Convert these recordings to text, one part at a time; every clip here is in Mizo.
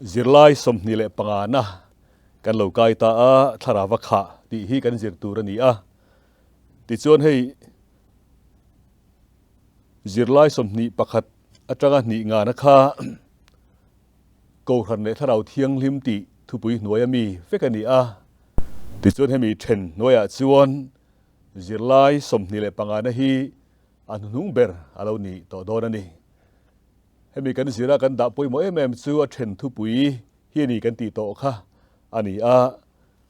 Zirlai 25 na kan lo kai ta a, thlarau a khah tih hi kan zir tur a ni a. Tichuan hei zirlai 21 atanga hnih ngana kha Kohhran leh Thlarau Thianghlim tih thupui hnuaia mi vek a ni a. Tichuan hemi then hnuaiah chuan zirlai 25 na hi a hnuhnung ber a lo ni tawh dawn a ni. Hemi kan zira kan dah pawimawh em em chu a then thupui hi a ni kan tih tawh kha a ni a.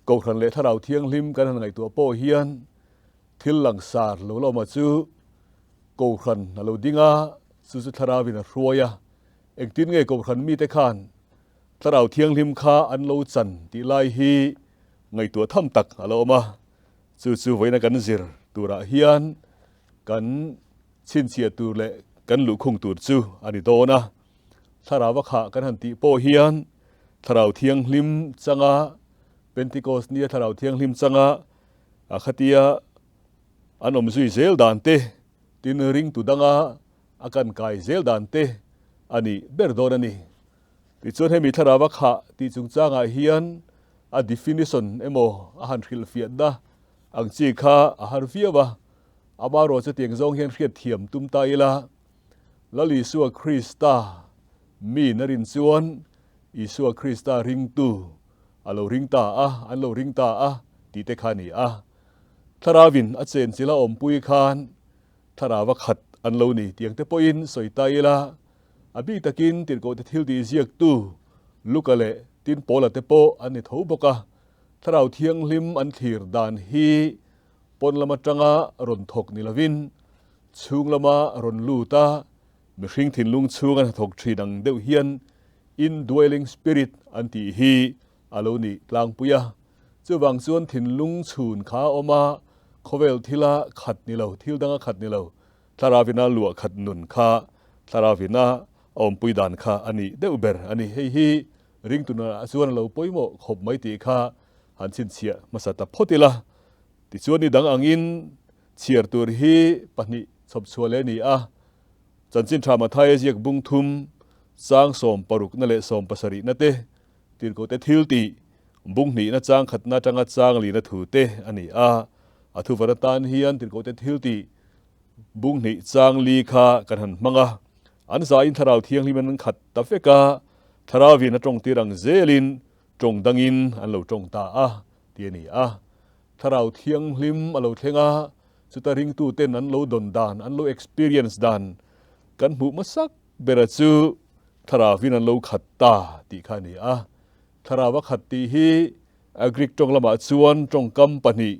Kohhran leh Thlarau Thianghlim kan han ngaihtuah pawh hian thil langsar lo la awm a chu Kohhran a lo ding a, chu chu Thlarauin a hruai a. Engtin nge Kohhran mite khan Thlarau Thianghlim kha an lo chan tih lai hi ngaihtuah tham tak a lo awm a. Chu chu vawiina kan zir turah hian kan chhinchhiah tur leh kan luhkhung tur chu a ni dawn a. Thlarau a khah kan han tih pawh hian Thlarau Thianghlim changa Pentecost nia Thlarau Thianghlim changa a khatia an awm zui zel dan te, tin ringtu danga a kan kai zel dan te a ni ber dawn a ni. Tichuan hemi Thlarau a khah tih chungchangah hian a definition emaw a han hrilhfiahna ang chi kha a har viau a. Amaherawh chu tiang zawng hian hriat thiam tum ta ila, Lal Isua Krista mi na rin chuan Isua Krista ringtu a lo ring ta a, an lo ring ta a tih te kha a ni a. Thlarauin a chenchilh a awmpui khan Thlarau a khat an lo ni tiang te pawhin sawi ta ila, a bik takin tirhkohte thil tih ziaktu Luka leh Tin Paula te pawh an ni tho bawk a. Thlarau Thianghlim an thlir dan hi pawn lam atanga rawn thawk ni lovin chhung lama rawn lut a, mihring thinlung chhunga hnathawk thin ang deuh hian indwelling spirit an tih hi a lo ni tlangpui a. Chuvang chuan thinlung chhun kha a awm a, khawvel thila khat ni lo, thil danga khat ni lo, Thlaravina luah khat nun kha Thlaravina a awmpui dan kha a nih deuh ber a ni. Hei hi ringtunah chuan a lo pawimawh khawp mai tih kha han chhinchhiah hmasa ta phawt ila. Tichuan ni dang angin chhiar tur hi pahnih chhawp chhuah leh a ni a. Chanchin tha Mathaia ziak bung thum chang 60 na leh 70 na te, tirhkohte thil tih bung hnihna chang khatna atanga chang lina thu te a ni a. A thuvar atan hian tirhkohte thil tih bung hnih chang li kha kan han hmang a. An zain Thlarau Thianghlim an khat ta vek a, Thlarauin a tawngtir ang zelin tawng dangin an lo tawng ta a tih a ni a. Thlarau Thianghlim a lo thleng a, chuta ringtuten an lo dawn dan, an lo experience dan kan hmuh hmasak bera chu Thlarauin an lo khat ta tih kha a ni a. Thlarau a khat tih hi a Greek tawng lamah chuan tawngkam pahnih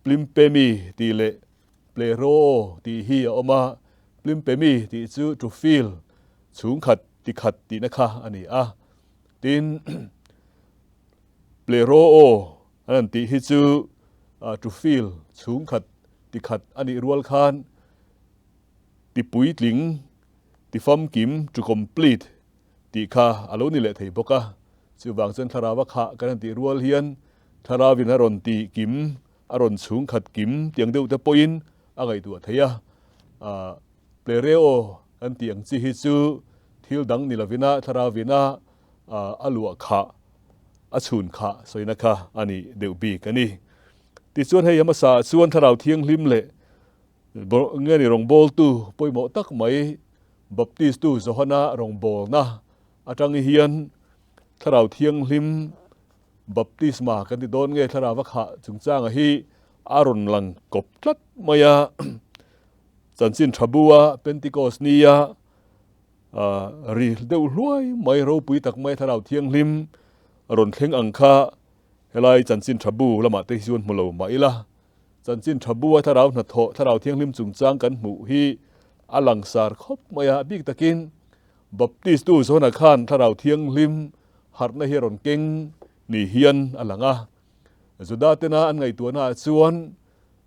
plimpemi tih leh pleroo tih hi a awm a. Plimpemi tih chu to feel, chhungkhat tikhat tihna kha a ni a. Tin, pleroo an han tih hi chu to feel, chhungkhat tikhat a nih rual khan tipuitling, tifamkim, to complete tih kha a lo ni leh thei bawk a. Chuvang chuan thlarau a khah kan han tih rual hian thlarauin a rawn tih kim, a rawn chhungkhat kim tiang deuh te pawhin a ngaihtuah thei a. Plereo kan tih ang chi hi chu thil dang ni lovina thlarauina a luah khah, a chhun khah sawina kha a ni deuh bik a ni. Tichuan hei hmasa ah chuan thlarau thianghlim leh nge ni rawngbawltu pawimawh tak mai Baptistu Johana rawngbawlna atang hian thlarau thianghlim baptisma kan ti dawn nge thlarau a khah chungchanga hi a rawn lang kawp tlat mai a. Chanchin tha bua Pentecost nia ri deuh hluai mai ropui tak mai thlarau thianghlim rawn thleng ang kha helai chanchin tha bu lamah te hi chuan hmu lo mah ila. Chanchin tha bua thlarau hnathawh thlarau thianghlim chungchang kan hmuh hi a langsar khawp mai a, bik takin Baptistu Johana khan thlarau thianghlim harhna hi a rawn keng ni hian a lang a. Juda tena an ngaihtuahna ah chuan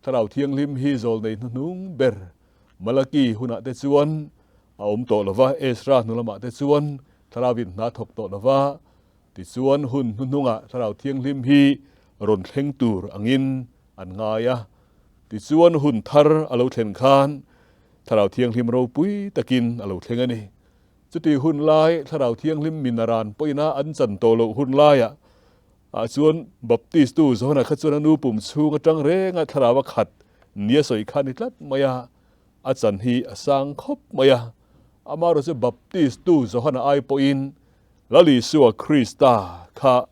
Thlarau Thianghlim hi zawlnei hnuhnung ber Malaki hunah te chuan a awm tawh lo va, Ezra hnu lamah te chuan Thlarauin hna thawk tawh lo va, tichuan hun hnuhnungah Thlarau Thianghlim hi rawn thleng tur angin an ngai a. Tichuan hun thar a lo thlen khan Thlarau Thianghlim ropui takin a lo thleng a ni. Chuti hun lai Thlarau Thianghlim min a ran pawhin a an chan tawh loh hun laiah ah chuan Baptistu Johana kha chuan a nu pum chhung atang renga Thlarau a khat nia sawi kha a ni tlat mai a, a chan hi a sang khawp mai a. Amaherawhchu chu Baptistu Johana ai pawhin Lal Isua Krista kha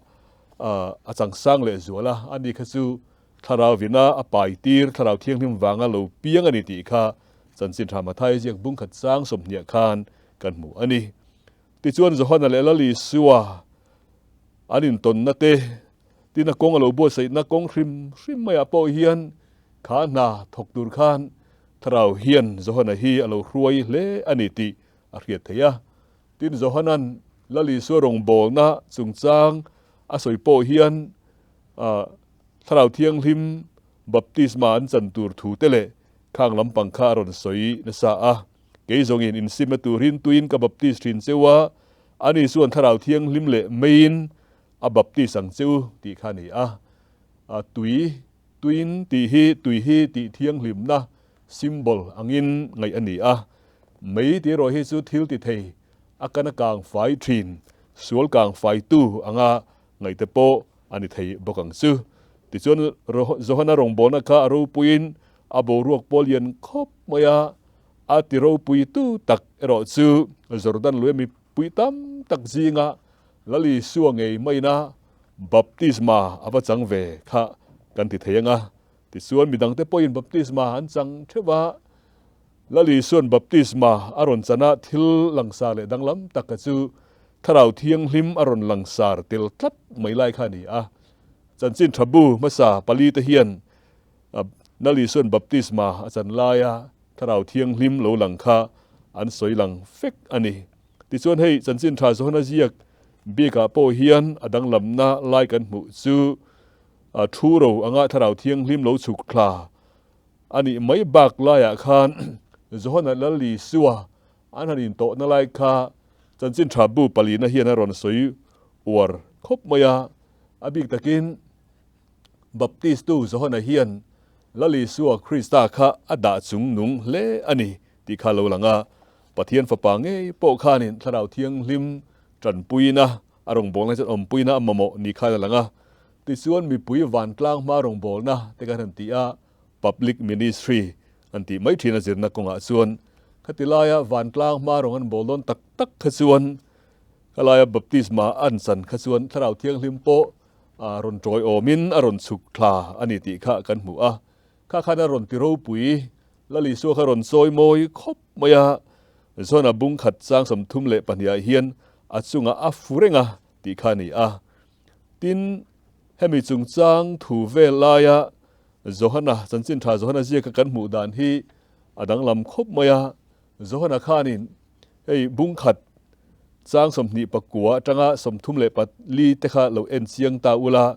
a chang sang leh zual a, ani kha chu Thlarau vina a pai tir, Thlarau Thianghlim vanga lo piang a ni tih kha Chanchin Tha Mathai ziak bung khat sang 20 khan kan hmu a ni. Tichuan Johana leh Lal Isua an intawnna te, tin a kawng a lo buatsaihna kawng hrim hrim maiah pawh hian kha hna thawk tur khan Thlarau hian Johana hi a lo hruai hle a ni tih a hriat theih a. Tin Johana'n Lal Isua rawngbawlna chungchang a sawi pawh hian Thlarau Thianghlim baptisma an chan tur thu te leh khang lampang kha a rawn sawi nasa a. Kei zawngin insimna turin tuin ka baptis thin cheu a, ani chuan Thlarau Thianghlim leh meiin a baptis ang cheu tih kha a ni a. Tui, tuin tih hi tui hi tih thianghlimna symbol angin ngaih a ni a. Mei tih erawh hi chu thil ti thei a kana kang fai thin, sual kang faitu anga ngaihte pawh a ni thei bawk ang chu. Tichuan Johana rawngbawlna kha a ropuiin a boruak pawh lian khawp mai a, a ti ropuitu tak erawh chu Jordan lui a mipui tam tak zinga Lal Isua ngei maina baptisma a va chang ve kha kan ti thei ang a. Tichuan midangte pawhin baptisma an chang theuh a, Lal Isua'n baptisma a rawn chan a, thil langsar leh danglam tak kha chu Thlarau Thianghlim a rawn langsar tel tlat mai lai kha a ni a. Chanchin tha bu hmasa palite hian Lal Isua'n baptisma a chan laia Thlarau Thianghlim lo lang kha an sawi lang fek a ni. Tichuan hei Chanchin tha Johana ziak bikah pawh hian a danglamna lai kan hmuh chu thu ro anga Thlarau Thianghlim lo chhuk thla A nih mai bak laiah khan Johana Lal Isua an han intawhna lai kha chanchin tha bu palina hian a rawn sawi uar khawp mai a. A bik takin Baptistu Johana hian Lal Isua Krista kha a dah chung nung hle a ni tih kha a lo lang a. Pathian Fapa ngei pawh khanin Thlarau Thianghlim tanpuina a rawngbawlna chuan awmpuina a mamawh ni khan a lang a. Tichuan mipui vantlang hma rawngbawlna te khan han ti a, Public Ministry an tih mai thin a zirna kawngah chuan khati laia vantlang hma rawng an bawl dawn tak tak kha chuan khalaia baptisma an chan kha chuan Thlarau Thianghlim pawh a rawn tawiawmin a rawn chhuk thla a ni tih kha kan hmu a. Kha khan a rawn ti ropui, Lal Isua kha rawn chawi mawi khawp mai a, John-a bung khat chang 32 ah hian a chungah a fu reng a tih kha a ni a. Tin, hemi chungchang thu vel laia Johana, chanchin tha Johana ziaka kan hmuh dan hi a danglam khawp mai a. Johana khanin hei bung khat chang 29 atanga 34 te kha lo en chiang ta ula,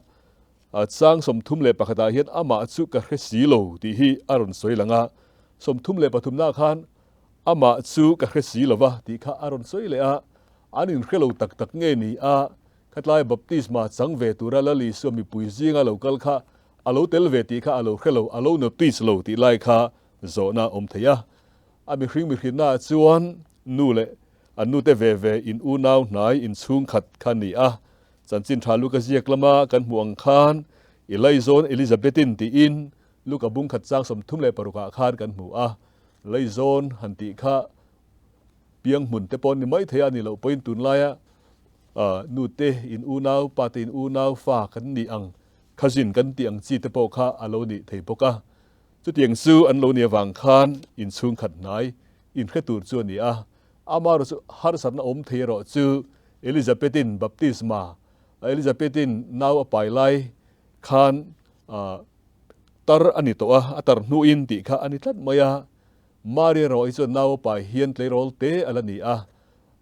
chang 31 ah hian amah chu ka hre si lo tih hi a rawn sawi lang a, 33 na khan amah chu ka hre si lo va tih kha a rawn sawi leh a, an inhre lo tak tak nge ni a, Khatlai baptisma chang ve tura Lal Isua mipui zinga lo kal kha a lo tel ve tih kha a lo hre lo, a lo notice lo tih lai kha zawhna a awm thei a. A mihring mihrinnaah chuan nu leh an nute ve ve in unau hnai inchhungkhat kha a ni a. Chanchin tha Luka ziak lama kan hmuh ang khan Elaizawn Elizabethin tiin Luka bung khat chang 36 ah khan kan hmu a. Laizawn han tih kha piang hmun te pawh an ni mai thei a, ni loh pawhin tunlaia nute in unau, pate in unau fa kan nih ang, cousin kan tih ang chi te pawh kha a lo nih thei bawk a. Chutiang chu an lo nih avang khan inchhungkhat hnai inhre tur chu a ni a. Amaherawh chu harsatna awm thei erawh chu Elizabethin baptisma, Elizabethin nau a pai lai khan tar a ni tawh a, a tar hnuin tih kha a ni tlat mai a. Mari erawh hi chuan nau a pai hian tleirawl te a la ni a,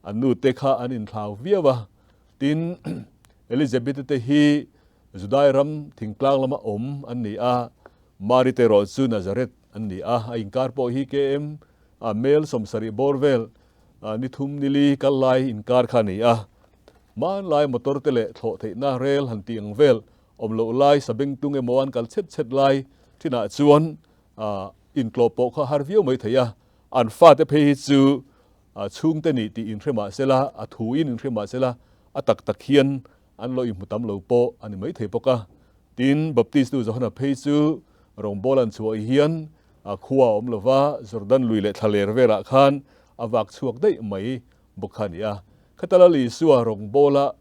an nu te kha an inthlau viau a. Tin, Elizabeth te hi Judai ram thingtlang lama awm an ni a, Mari te erawh chu Nazareth an ni a. A inkar pawh hi KM a mel 70 bawr vel ni thum ni li kal lai inkar kha a ni a. Hmanlai motor te leh thlawh theihna rel han tih ang vel awm loh lai sabengtung emaw an kal chhet chhet lai thinah chuan intlawh pawh kha har viau mai thei a, an fate phei hi chu Chhungte nih tih inhre mah sela, a thuin inhre mah sela, a tak tak hian an lo inhmu tam lo pawh a ni maithei bawk a. Tin, Baptistu Johana phei chu rawngbâwl an chhuah hian khua a awm lo va, Jordan lui leh thlaler velah khan a vak chhuak daih mai bawk kha a ni a. Khata Lal Isua rawngbâwla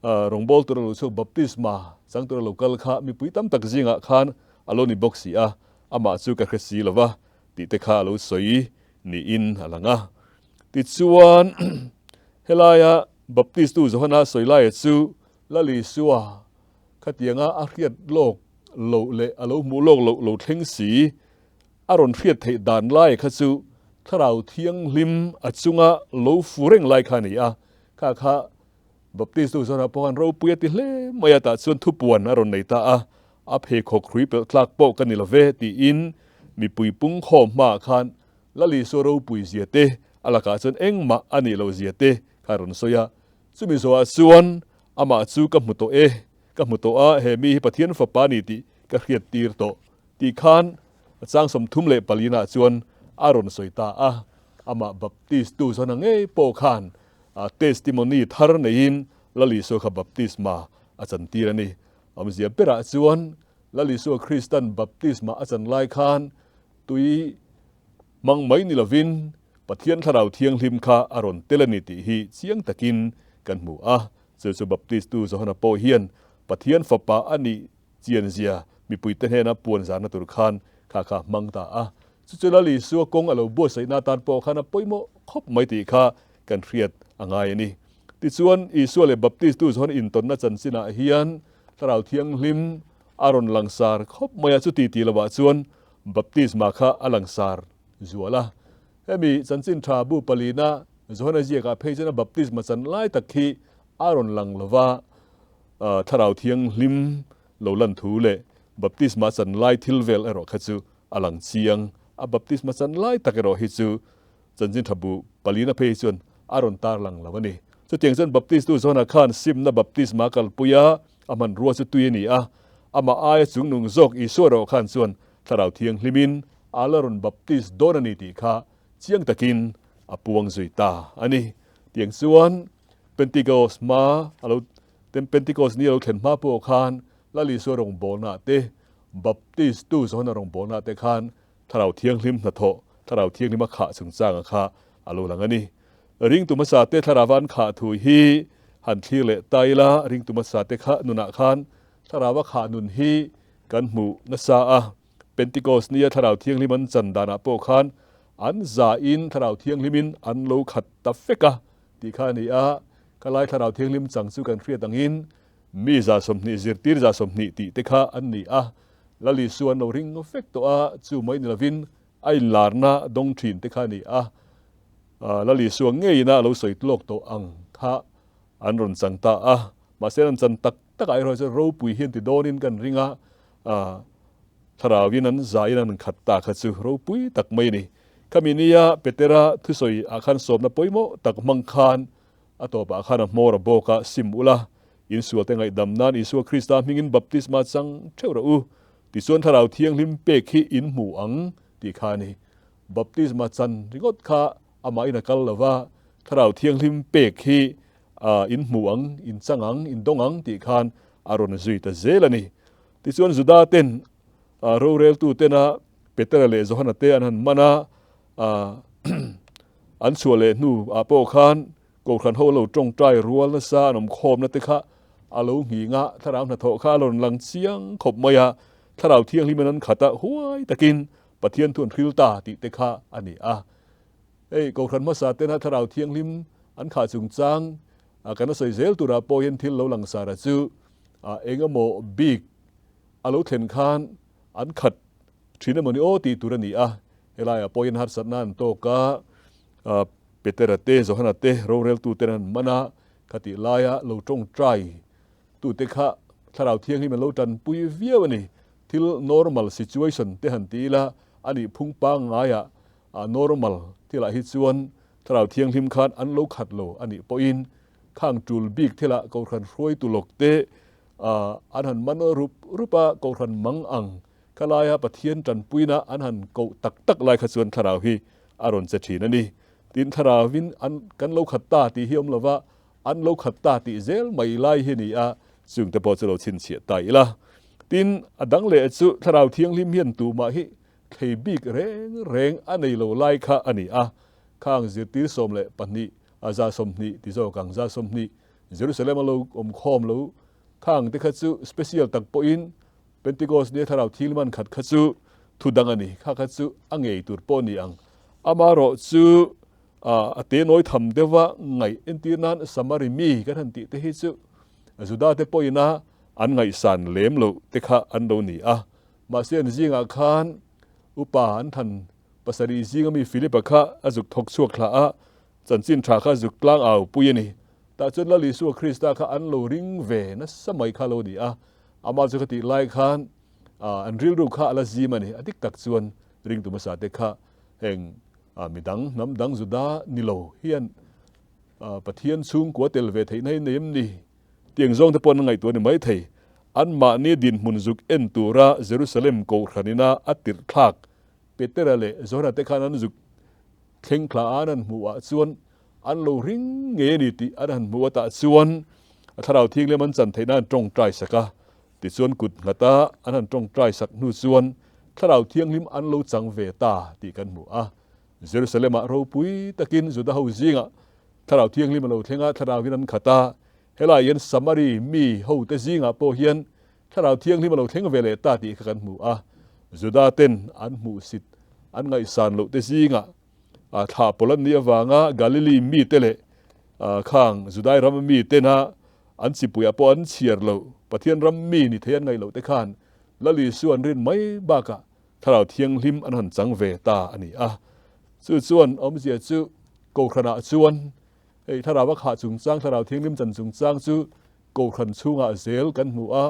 rawngbâwl tura lo chhuak baptisma chang tura lo kal kha mipui tam tak zingah khan a lo ni bawk si a, amah chu ka hre si lo va tih te kha a lo sawi niin a lang a. Tichuan, helaia Baptistu Johana sawi laia chu Lal Isua khatianga a hriat lawk loh leh a lo hmuh lawk loh lo thleng si, a rawn hriat theih dan laia kha chu Thlarau Thianghlim a chunga lo fu reng lai kha a ni a. Kha kha Baptistu Johana pawh khan ropui a ti hle mai a, tah chuan thupuan a rawn nei ta a, a pheikhawk hrui pelh tlak pawh ka ni lo ve tiin mipui pungkhawm hmaah khan Lal Isua ropui zia te, a lakah chuan engmah a nih loh zia te kha a rawn sawi a. Chumi zawhah chuan amah chu ka hmu tawh e, ka hmu tawh a, he mi hi Pathian Fapa a ni tih ka hriat tir tawh tih khan chang 34 nah chuan a rawn sawi ta a. Amah Baptistu Johana ngei pawh khan testimony thar neiin Lal Isua kha baptisma a chantir a ni. Awmzia berah chuan Lal Isua Kristan baptisma a chan lai khan Tui hmang mai ni lovin Pathian Thlarau Thianghlim kha a rawn tel a ni tih hi chiang takin kan hmu a. Chu chu Baptistu Johana pawh hian Pathian Fapa a nih chianzia mipuite hnena puan zarna tur khan kha kha hmang ta a. Chu chu Lal Isua kawng a lo buatsaihna atan pawh khan a pawimawh khawp mai tih kha kan hriat a ngai a ni. Tichuan, Isua leh Baptistu Johana intawnna chanchinah hian Thlarau Thianghlim a rawn langsar khawp mai a, chuti tih lovah chuan Baptisma kha a langsar zual a. Hemi chanchin tha bu palina Johana ziakah phei chuan a baptisma chan lai tak khi a rawn lang lo va, Thlarau Thianghlim lo lan thu leh baptisma chan lai thil vel erawh kha chu a lang chiang. A baptisma chan lai tak erawh hi chu chanchin tha bu palina phei hi chuan a rawn tar lang lo a ni. Chutiang chuan Baptistu Johana khan simna baptisma kalpui a, a hmanrua chu tui a ni a, amah aia chungnung zawk Isua erawh khan chuan Thlarau Thianghlimin a la rawn baptis dawn a ni tih kha chiang takin a puang zui ta a ni. Tiang chuan Pentecost hma a lo Pentecost ni a lo thlen hma pawh khan Lal Isua rawngbawlnaah te, Baptistu Johana rawngbawlnaah te khan Thlarau Thianghlim hnathawh, Thlarau Thianghlim a khah chungchanga kha a lo lang a ni. Ringtu hmasa te Thlarauva an khah thu hi han thlir leh ta ila, ringtu hmasa te kha nunah khan Thlarauva khah nun hi kan hmu nasa a. Pentecost nia Thlarau Thianghlim an chan danah pawh khan an zain Thlarau Thianghlimin an lo khat ta fek a tih kha a ni a. Khalai Thlarau Thianghlim chang chu kan hriat angin Mi 20 zirtir 20 tih te kha an ni a, Lal Isua an lo ring vek tawh a, chu mai ni lovin a inlarna dawng thin te kha a ni a, Lal Isua ngeina a lo sawi tlawk tawh ang kha an rawn chang ta a, mahse an chan tak tak ah erawh chuan ropui hian ti dawnin kan ring a, thlarauin an zaiin an khat ta kha chu ropui tak mai a ni. Khami nia Petera thusawi ah khan sawmna pawimawh tak hmang khan A tawpah khan a hmawr a bawk a, sim ula, insualte ngaihdam nan Isua Krista hmingin baptisma chang theuh rawh u, tichuan Thlarau Thianghlim pek hi in hmu ang tih kha a ni. Baptisma chan ringawt kha amahin a kal lo va, Thlarau Thianghlim pek hi in hmu ang, in chang ang, in dawng ang tih khan a rawn zui ta zel a ni. Tichuan Juda ten roreltu tena Petera leh Johana te an han man a, An chhuah leh hnu ah pawh khan Kohhran ho lo tawngtai rual nasa an awm khawmna te kha a lo nghing a, thlarau hnathawh kha a rawn lang chiang khawp mai a, thlarau thianghlim in an khat a, huai takin Pathian thu an hril ta tih te kha a ni a. Hei Kohhran hmasa tena thlarau thianghlim an khah chungchang kan a sawi zel turah pawh hian thil lo lang sar a chu eng emaw bik a lo thlen khan an khat thin emaw ni aw tih tur a ni a, Helaiah pawhin harsatna an tawk a, Petera te, Johana te, roreltu ten an man a, khatih laia lo tawngtai tute kha Thlarau Thianghlim an lo tanpui viau a ni. Thil normal situation te han ti ila, a nih phung pangngaiah normal thilah hi chuan Thlarau Thianghlim khan an lo khat lo a nih pawhin khang tul bik thilah Kohhran hruaitu lawk te an han man rup rup a, Kohhran mang ang Khalaia Pathian tanpuina an han koh tak tak lai kha chuan thlarau hi a rawn che thin a ni. Tin, Thlarauvin an kan lo khat ta tih hi awm lova, an lo khat ta tih zel mai lai hi a ni a, chungte pawh chu lo chhinchhiah ta ila. Tin, a dang leh chu Thlarau Thianghlim hian tumah hi thlei bik reng reng a nei lo lai kha a ni a, khang zirtir 12, a 20 ti zawk ang, 20 Jerusalem a lo awm khawm lo khang te kha chu special tak pawhin Pentecost nia Thlarau Thianghlim an khat kha chu thu dang a ni, kha kha chu a ngei tur pawh a ni ang. Amaherawh chu a te nawi tham deuha ngaih entir nan Samari mi kan han tih te hi chu Juda te pawhin a an ngaihsan lem loh te kha an lo ni a. Mahse an zingah khan upa an than pasarih zinga mi Philip-a kha a zuk thawk chhuak thla a, chanchin tha kha zuk tlang au pui a ni. Tah chuan Lal Isua Krista kha an lo ring ve nasa mai kha lo ni a, amah chu ka tih lai khan an rilru kha a la zim a ni. A dik tak chuan ringtu hmasa te kha heng midang hnam dang Juda ni lo hian Pathian chhungkua tel ve theihna hi nei em ni? Tiang zawng te pawh an ngaihtuah a ni mai thei. Anmahni dinhmun zuk en tura Jerusalem kohhran ina a tirh thlak Petera leh Johana te khan an zuk thleng thla a an han hmuh ah chuan an lo ring ngei a ni tih an han hmuh atah chuan a Thlarau Thianghlim an chan theihna an tawngtai sak a. Tichuan kut nghat a an han tawngtai sak hnu chuan Thlarau Thianghlim an lo chang ve ta tih kan hmu a. Jerusalem ah ropui takin Juda ho zingah Thlarau Thianghlim a lo thleng a, Thlarauin an khat a. Helaiah hian Samari mi hote zingah pawh hian Thlarau Thianghlim a lo thleng ve leh ta tih kha kan hmu a. Juda ten an hmuhsit, an ngaihsan loh te zingah thlah pawlh an nih avanga Galili mite leh khang Judai rama mi tena an chipuiah pawh an chhiar loh, Pathian ram mi ni thei an ngaih loh te khan Lal Isua an rin mai bakah Thlarau Thianghlim an han chang ve ta a ni a. Chu chuan awmzia chu Kohhranah chuan hei Thlarau a khah chungchang, Thlarau Thianghlim chan chungchang chu Kohhran chhungah zel kan hmu a,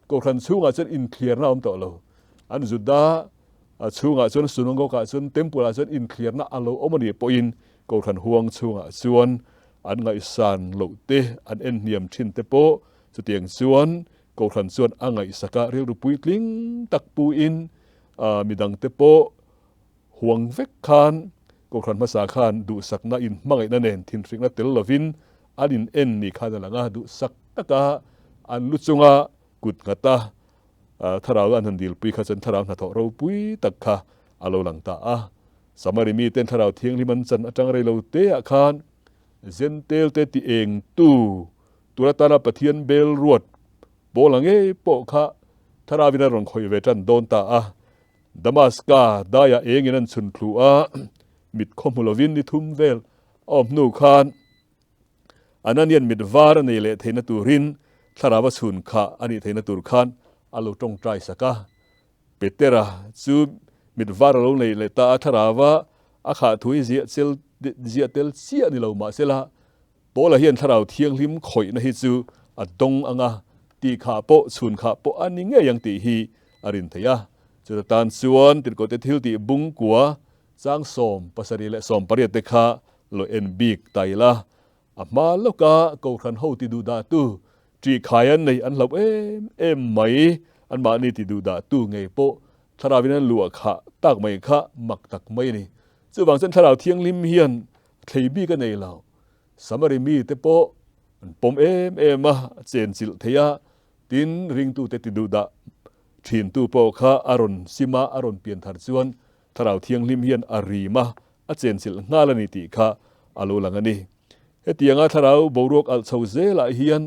Kohhran chhungah chuan inthliarna a awm tawh lo. An Juda chhungah chuan Sunangawkah chuan Temple ah chuan inthliarna a lo awm a nih pawhin Kohhran huang chhungah chuan an ngaihsan loh te, an en hniam thin te pawh chutiang chuan Kohhran chuan a ngaihsak a, rilru puitling tak puin midangte pawh Huang vek khan Kohhran hmasa khan duhsakna inhmangaihna nen thinhrikna tel lovin an in en ni khan a lang a, duhsak taka an lu chunga kut nghata thlarau an han dilpui kha chuan thlarau hnathawh ropui tak kha a lo lang ta a. Samari miten thlarau thianghlim an chan atang rei lo teah khan Zentel te ti eng tu tur atana Pathian bel ruat pawl ang ngei pawh kha thlaravin a rawn khawih ve tan dawn ta a. Damaska daiah engin an chhun thlu a, mit khaw hmu lovin ni thum vel a awm hnu khan Ananian mit var a nei leh theihna turin thlarau a chhun khah a nih theihna tur khan a lo tawngtai sak a. Petera chu mit var a lo nei leh ta a, thlarau a khah thu hi ziah chel ziah tel chiah ni lo mahsela Paula hian Thlarau Thianghlim khawihna hi chu a dawng ang a, tih khah pawh, chhun khah pawh a ni ngei ang tih hi a rin theih a. Chuta tan chuan Tirhkohte thiltih bung kua chang 70 leh 18 te kha lo en bik ta ila, a hma lawka Kohhran ho ti duhdahtu ṭih khai an nei an hlauh em em mai, anmahni ti duhdahtu ngei pawh Thlarauvin an luah khah tak mai kha mak tak mai a ni. Chuvang chuan Thlarau Thianghlim hian Thlei bik a nei lo. Samari mite pawh an pawm em em a, a chenchilh thei a, tin ringtute ti duhdah thintu pawh kha a rawn sim a, a rawn pian thar chuan Thlarau Thianghlim hian a rim a, a chenchilh nghal a ni tih kha a lo lang a ni. Hetianga Thlarau boruak alh chho zelah hian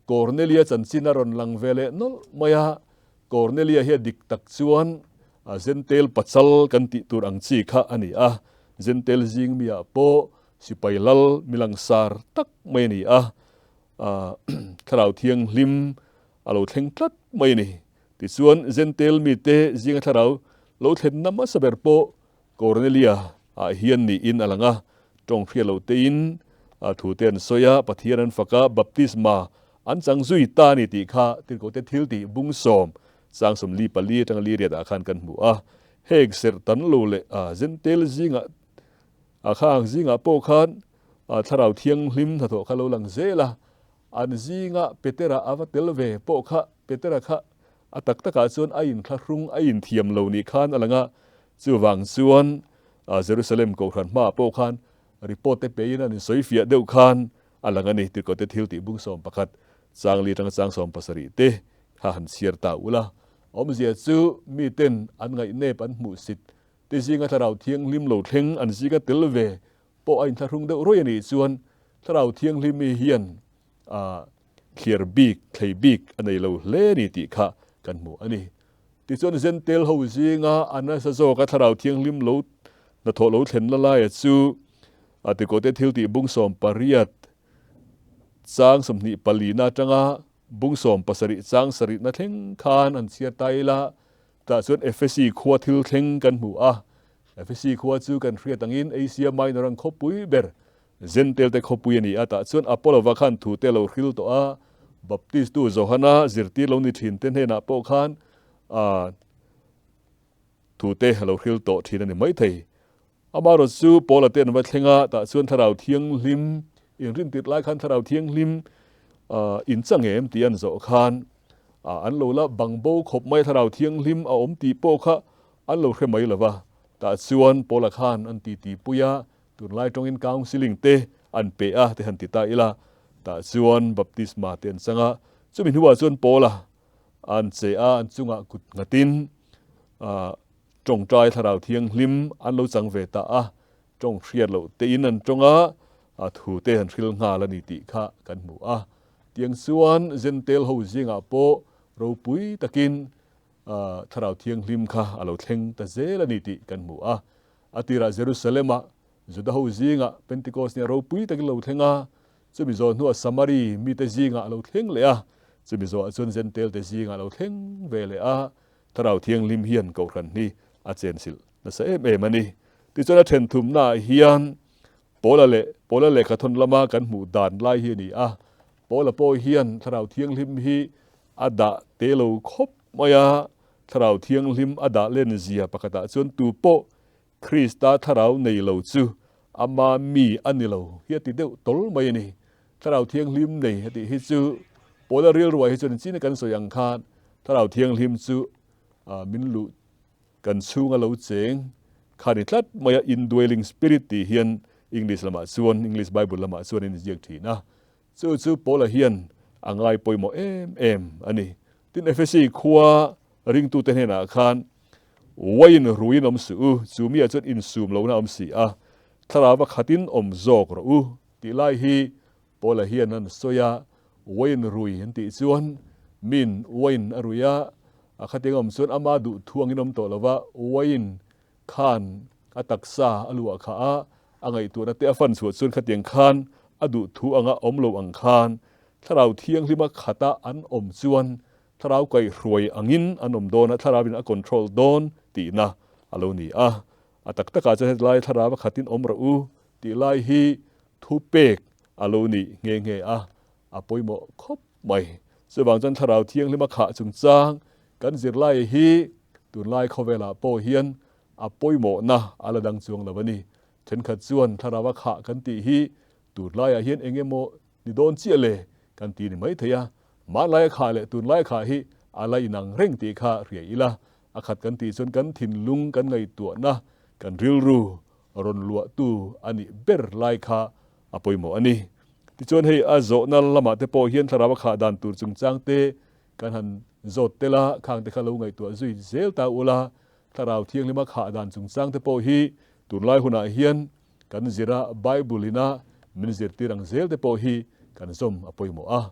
Kornelia chanchin a rawn lang ve leh nawlh mai a, Kornelia hi a dik tak chuan Zentel pachal kan tih tur ang chi kha a ni a, Zentel zing mi ah pawh sipai lal milangsar tak mai a ni a, Thlarau Thianghlim a lo thleng tlat mai a ni. Tichuan Zentel mite zinga Thlarau lo thlenna hmasa ber pawh Kornelia ah hian niin a lang a, tawng hriat loh tein thu te an sawi a, Pathian an fak a, baptisma an chang zui ta a ni tih kha Tirhkohte thil tih bung sawm chang 44 atanga li riat ah khan kan hmu a. Heng serh tan lo leh Zentel zingah a khang zingah pawh khan Thlarau Thianghlim hnathawh kha lo lang zel a, an zinga Petera a va tel ve pawh kha Petera kha A tak takah chuan a inthlahrung a inthiam lo nih khan a lang a, chuvang chuan Jerusalem Kohhran hmaah pawh khan report te pein an insawi fiah deuh khan a lang a ni. Tirhkohte thil tih bung 11 chang li atanga chang 70 te kha han chhiar ta ula. Awmzia chu miten an ngaihnep an hmuhsit te zinga thlarau thianghlim lo thleng an zinga tel ve pawh a inthlahrung deuh rawih a nih chuan thlarau thianghlim mi hian a thliar bik, thlei bik a nei lo hle a ni tih kha kan hmu a ni. Tichuan Zentel ho zinga a nasa zawka thlarau thianghlim lo hnathawh lo thlen la laia chu a tikawhte thil tih bung 18 chang 24 na atanga bung 70 chang sarihna thleng khan an chhiar ta ila. Tah chuan Efesi khua thil thleng kan hmu a. Efesi khua chu kan hriat angin Asia Minor ang khawpui ber Zentel te khawpui a ni a. Tah chuan Apollo-va khan thute a lo hril tawh a, Baptistu Johana zirtir lo ni thin te hnenah pawh khan thute a lo hril tawh thin a ni maithei. Amaherawhchu chu Paula te an va thleng a, tah chuan Thlarau Thianghlim inrintir lai khan Thlarau Thianghlim in chang em tih an zawh khan an lo la bang bo khawp mai a, Thlarau Thianghlim a awm tih pawh kha an lo hre mai lo va. Tah chuan Paula khan an titi pui a, tunlai tawngin counselling te an pe a te han ti ta ila, tah chuan baptisma te an chang a. Chumi hnuah chuan Paula an che a, an chungah kut nghatin Tawngtai Thlarau Thianghlim an lo chang ve ta a, tawng hriat loh tein an tawng a, a thu te an hril nghal a ni tih kha kan hmu a. Tiang chuan Zentel ho zingah pawh ropui takin Thlarau Thianghlim kha a lo thleng ta zel a ni tih kan hmu a. A tirah Jerusalem-ah Juda ho zingah Pentecost nia ropui takin lo thleng a, chumi zawh hnuah Samari mite zingah a lo thleng leh a, chumi zawhah chuan Zentel te zingah a lo thleng ve leh a. Thlarau Thianghlim hian Kohhran hi a chensilh nasa em em a ni. Tichuan a then thumnaah hian Paula leh Paula lehkhathawn lama kan hmuh dan lai hi a ni a. Paula pawh hian Thlarau Thianghlim hi a dah te lo khawp mai a, Thlarau Thianghlim a dah len zia pakhatah chuan tu pawh Krista Thlarau nei lo chu ama mi a ni lo hi a ti deuh tawl mai a ni. Thlarau Thianghlim nei a tih hi chu Paula rilruai hi chuan chin a kan sawi ang khan Thlarau Thianghlim chu min luh kan chhunga lo cheng kha ni tlat mai a, indwelling spirit tih hian English lamah chuan English Bible lamah chuan in ziak thin a. Chu chu Paula hian a ngai pawimawh em em a ni. Tin Efesi khua ringtute hnenah khan Uaiin ruiin awm suh u, chu miah chuan insum lohna awm si a, thlarau a khatin awm zawk rawh u tih lai hi Paula hian an sawi a, uaiin rui an tih chuan min uaiin a rui a, a khatiang awm chuan ama duh thu angin awm tawh lo va, uaiin khan a taksa a luah khah a, a ngaihtuahna te a fan chhuah chuan khatiang khan a duh thu anga awm lo ang khan thlarau thianghlima khata an awm chuan Thlarau kaihhruai angin an awm dawn a, thlarauin a control dawn tihna a lo ni a. A tak takah chuan hetlai thlarau a khatin awm rawh u tih lai hi thupek a lo ni nghe nghe a, a pawimawh khawp mai. Chuvang chuan thlarau thianghlim a khah chungchang kan zirlai hi tunlai khawvelah pawh hian a pawimawhna a la dang chuang lo a ni. Thenkhat chuan thlarau a khah kan tih hi tunlaiah hian eng emaw Ni dawn chiah le, kan ti ni mai thei a. Hmanlai a khah leh tunlai a khah hi a la inang reng tih kha hria ila, a khat kan tih chuan kan thinlung kan ngaihtuahna, kan rilru rawn luahtu a nih ber lai kha a pawimawh a ni. Tichuan hei a zawhna lamah te pawh hian thlarau a khah dan tur chungchang te kan han zawt tel a, khang te kha lo ngaihtuah zui zel ta ula, thlarau thianghlim a khah dan chungchang te pawh hi tunlai hunah hian Kan zira Bible ina min zirtir ang zel te pawh hi kan zawm a pawimawh a.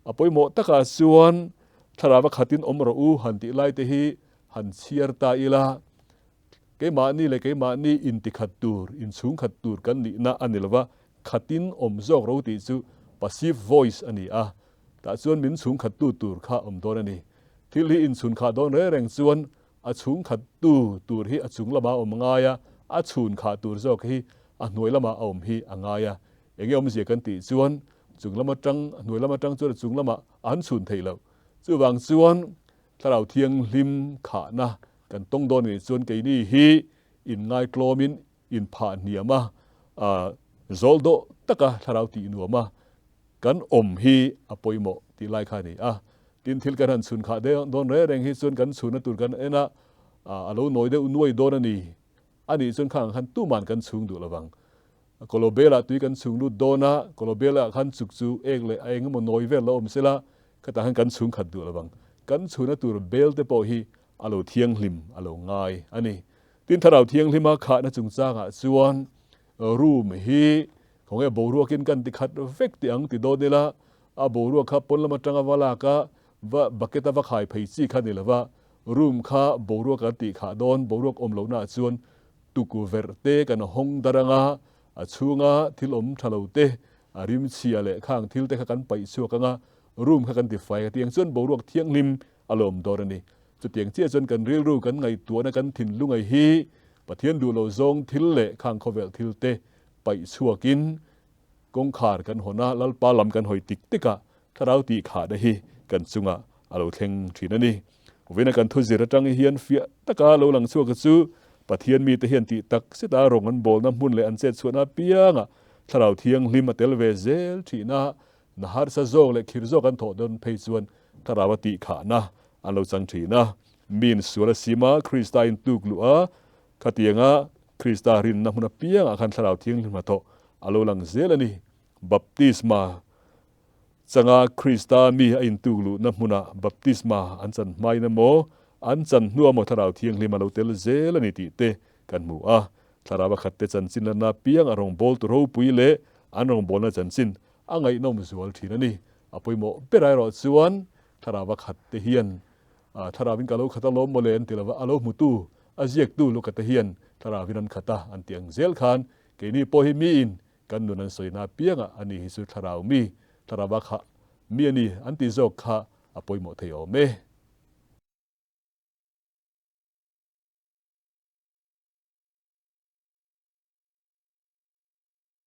A pawimawh takah chuan thlarau a khatin awm rawh u han tih lai te hi han chhiar ta ila, keimahni leh keimahni intikhat tur, inchhungkhat tur kan nihna a ni lova, khatin awm zawk ro tih chu passive voice a ni a, tah chuan min chhungkhattu tur kha awm dawn a ni. Thil hi inchhunkhah dawn reng reng chuan A chhung khat tu tur hi a chung lamah a awm ngai a, a chhun khah tur zawk hi a hnuai lamah a awm hi a ngai a. Enge awmzia kan tih chuan chung lam atang, hnuai lam atang chuan a chung lamah an chhun theih loh. Chuvang chuan Thlarau Thianghlim khahna kan tawng dawn anih chuan keini hi inngaithlawmin inphah hniam a, zawl dawh taka thlarau tih nuam a kan awm hi a pawimawh tih lai kha a ni a. Tin, thil kan han chhun khah dawn reng reng hi chuan kan chhunna tur kan en a, a lo nawi deuh nuai dawn a ni. A nih chuan khang khan tuman kan chhung duh lovang. Kawlawbelah tui kan chhung lut dawn a, kawlawbelah khan chuk chu ek leh a eng emaw nawi vel lo awm sela, khatah khan kan chhung khat duh lovang. Kan chhuna tur bel te pawh hi a lo thianghlim a lo ngai a ni. Tin, Thlarau Thianghlima khahna chungchangah chuan room hi khawnge boruakin kan ti khat vek tih ang ti dawn ila, a boruak kha pawn lam atanga va lak a, va bucket a va khai phei chi kha ni lova, room kha boruak kan tih khah dawn, boruak awm lohnaah chuan tukverh te kan hawng dar anga, a chhunga thil awm tha lo te, a rimchhia leh khang thil te kha kan paih chhuak anga, room kha kan ti fai a, tiang chuan boruak thianghlim a lawm dawn a ni. Chutiang chiah chuan kan rilru, kan ngaihtuahna, kan thinlungai hi Pathian duh lo zawng thil leh khang khawvel thil te paih chhuakin kawngkhar kan hawn a, Lalpa lam kan hawi tik tik a, thlarau tih khahna hi kan chungah a lo thleng thin a ni. Vawiina kan thuzir atang hian fiah taka lo lang chhuak chu Pathian mite hian tih tak seta rawng an bawlna hmun leh an chet chhuahna apiangah thlarau thianghlim a tel ve zel thin a, na harsa zawk leh khir zawk an thawh dawn phei chuan thlarau a tih khahna an lo chang thin a. Min sual a sim a, Krista in tuk luh a, khatianga Krista rinna hmun apiangah khan thlarau thianghlim hnathawh a lo lang zel a ni. Baptisma changa Krista mi a intuk luhna hmunah baptisma an chan hmain emaw, an chan hnu emaw Thlarau Thianghlim a lo tel zel a ni tih te kan hmu a. Thlarau a khatte chanchin lanna piang a rawngbawltu ropui leh an rawngbawlna chanchin a ngaihnawm zual thin a ni. A pawimawh ber erawh chuan Thlarau a khatte hian Thlarauin ka lo khat a lawm mawle an ti lova, a lo hmutu, a ziaktu Lukate hian Thlarauin an khat a an tih ang zel khan keini pawh hi miin Kan nun an sawi na apiangah a ni hi chu thlarau mi, thlarau a kha mi a ni an tih zawk kha a pawimawh thei awm e.